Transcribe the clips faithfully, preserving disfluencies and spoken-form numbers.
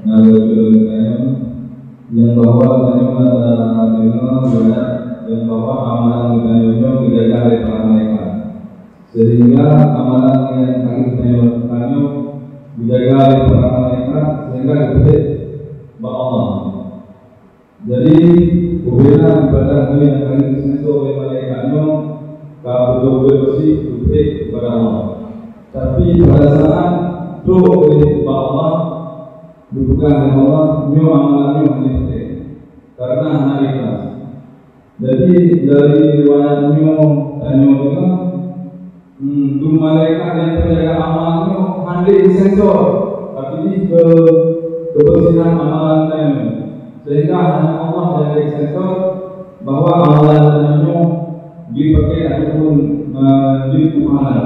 Nah, leucue tanyoe, nyang bahwa tanyoe na deungoe banyak nyang bahwa amalan geutanyoe nyoe geujaga lé para malaikat. Sehingga amalan nyang ka geutanyoe tanyoe geujaga lé para malaikat sehingga geupeudeh bak Allah. Jadi, bubena ibadah nyoe nyang ka geuseuso lé malaikat nyoe ka beutôi-beutôi bersih, geupeudeh keupada Allah. Tapi pada saat trok lé bak Allah, geupeugah lé Allah, nyoe amalan nyoe hana geupeudeh, karena hana ikhlas. Jadi, dari riwayat nyoe tanyoe deungoe, Hmm, dum malaikat nyang peujaga amalan nyoe hana geuseutôt, tapi jih keu keubeursihan amalan tanyoe. Sehingga hanya Allah nyang geuseutôt bahwa amalan tanyoe nyoe jipakèk ataupun, eh, jeuet keu pahala.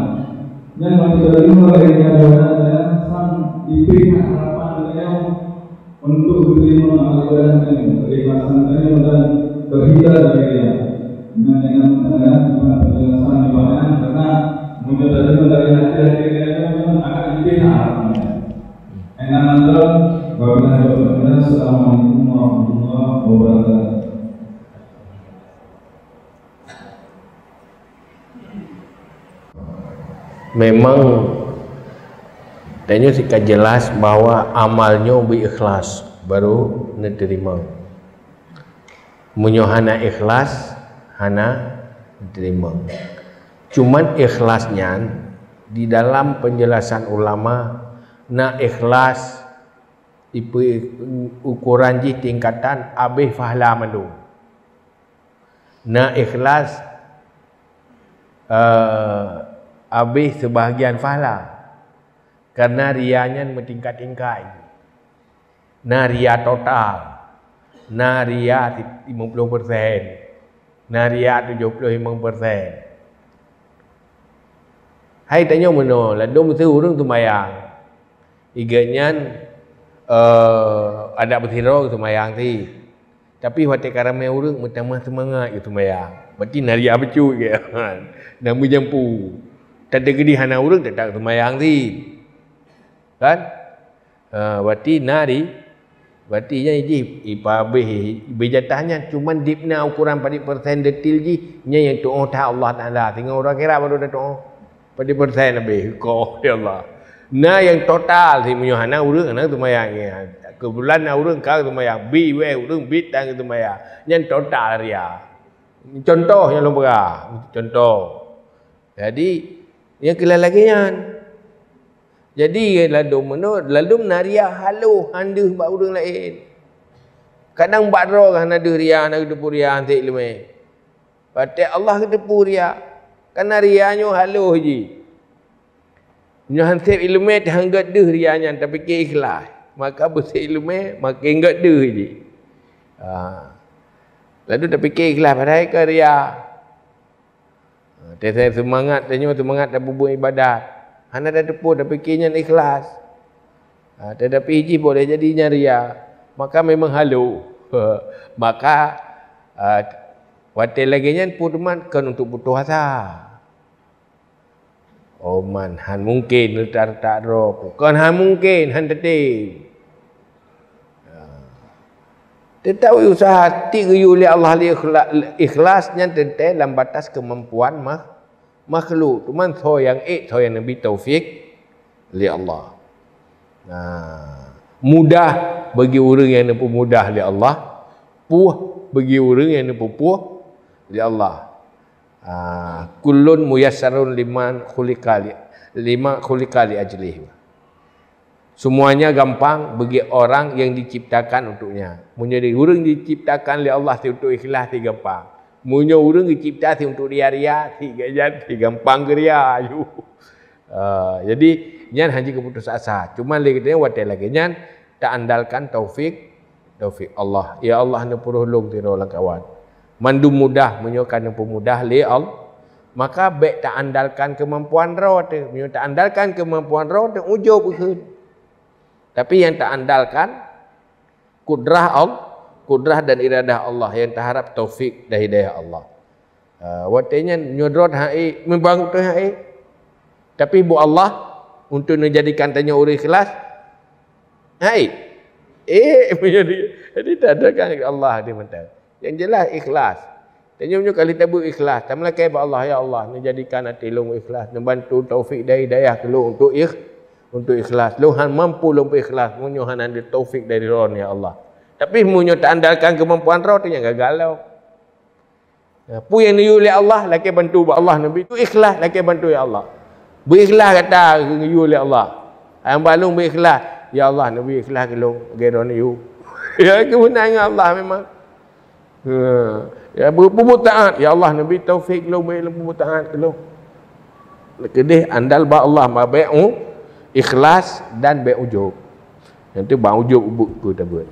Nyan mantong teurimong lagèe nyan, nyan sang jipeuingat harapan geutanyoe untuk diterima amal ibadah tanyoe, keikhlasan tanyoe dan terhindar dari riya. Dengan, dengan, dengan penjelasan di bawah, karena meunyoe teurimong dari hati-hati tanyoe akan lebih harapan. Enam, wabillahi taufiq. Assalamualaikum warahmatullahi wabarakatuh. Memang tanyoe sika jelas bahwa amal nyoe beu ikhlas baru neuteurimong. Meunyoe hana ikhlas, hana neuteurimong. Cuman ikhlas nyan di dalam penjelasan ulama na ikhlas ipe-, ukoran jih tingkatan abéh pahala mandum. Na ikhlas, eh, abéh sebahagian pahala. Karena riya nyan meutingkat-tingkat. Na riya total, na riya limong ploh persen, na riya tujoh ploh limong persen. Hai tanyoe meunoe, ladôm si ureuëng seumayang, igeuh nyan, eh, adak beusidroe seumayang si. Tapi watée ka ramé ureuëng meutamah seumangat geuseumbayang. Berarti na riya bacut geuh. Dan meujampu. Teudeungoe hana ureuëng teutap seumayang si. Kan? Ha, berarti na ri-, berarti nyan jih ipabéh, beujadah nyan cuman dipna ukuran padit persen detil jih, nyan nyang tuoh that Allah Taala. Singoh uroe akhirat baru tatuoh. Padit persen habéh, koh, ya Allah. Na nyang total si meunyoe hana ureuëng hana seumayang. Keubeulan na ureuëng ka seumayang, bi wéh ureuëng bit dan seumayang. Nyan total riya. Contoh nyang lôn peugah, contoh. Jadi, nyang keulah lagée nyan. Jadi, ladôm meunoe, ladôm na riya haloh han deuh bak ureuëng laén. Kadang bak droe hana deuh riya, hana geuteupeue riya, han sép iéleumé. Watée Allah geuteupeue riya, kana riya nyoe haloh jih. Nyoe han sép iéleumé teuh han gét deuh riya nyan, tapike ikhlas, maka beusép iéleumé maken gét deuh jih. Ha. Lalu tapike ikhlas padahai ka riya. Ha, teuh seumangat tanyoe seumangat tapeubuet ibadat. Hana tateupeue tapike nyan ikhlas. Ha, tetapi jih boleh jadi nyan riya. Maka memang haloh. Maka, ha, watée lagée nyan peue teuma kon untuk putoh asa. Oh man, han mungken reutak-reutak droe. Kon han mungken, han teutem. Teutapi usaha tiek geuyue lé Allah lé ikhla-, ikhlas nyan teuntée lam batas keumampuan mah-, makhluk. Teuma soe nyang ék, soe nyang neubri taufik lé Allah. Nah, mudah bagi ureuëng nyang neupeumudah lé Allah, puih bagi ureuëng nyang neupeupuih lé Allah. Ah, kullun muyassarun liman khuliqa li, lima khuliqa li ajlih. Semuanya gampang bagi orang yang diciptakan untuknya. Meunyoe ureuëng diciptakan lé Allah si untuk ikhlas, si gampang. Meunyoe ureuëng dicipta si untuk ria-ria, si gajan, si gampang geuria aju. Ah, jadi, nyan hana keuputus asa. Cuma lé geutanyoe watée lagée nyan, taandalkan taufik, taufik Allah. Ya Allah, neupeuroh lôn sidroe lam kawan. Mandum mudah meunyoe ka neupeumudah lé Allah, maka bék taandalkan keumampuan droe teuh. Meunyoe taandalkan keumampuan droe teuh, ujub kheun. Tapi nyang taandalkan kudrah Allah, kudrah dan iradah Allah, nyang taharab taufik dan hidayah Allah. Ha, watée nyan nyoe droe han ék, memang beutôi han ék. Tapi buet Allah untuk neujadikan tanyoe ureuëng ikhlas, Hai. Eh, jadi, jadi tak ada kan Allah di mata. Yang jelas ikhlas. Tanyoe nyoe kali tabeuet ikhlas, tameulakée bak Allah, "Ya Allah, neujadikan até lôn ikhlas, neubantu taufik dan hidayah keu lôn untuk ikh-, untuk ikhlas. Lôn han mampu lôn beuikhlas, meunyoe hana ada taufik dari Droe, ya Allah." Tapi meunyoe taandalkan keumampuan droe, tu nyang gagal lom. Ya, peue nyang neuyue lé Allah, lakée bantu bak Allah, neubi tu ikhlas, lakée bantu, "Ya Allah, beuikhlas gata geuyue lé Allah. Hamba lôn beuikhlas, ya Allah, neubi ikhlas keu lôn, lagée droe neuyue." Ya, keumeunangan Allah memang. Ha. Ya, beu-, peubuet taat. "Ya Allah, neubi taufik lôn, beu lôn peubuet taat keu lôn." Keudeh andal bak Allah, ma bèk u-, ikhlas dan bèk ujub. Nyan tu bak ujub ubeut keu tabeuet.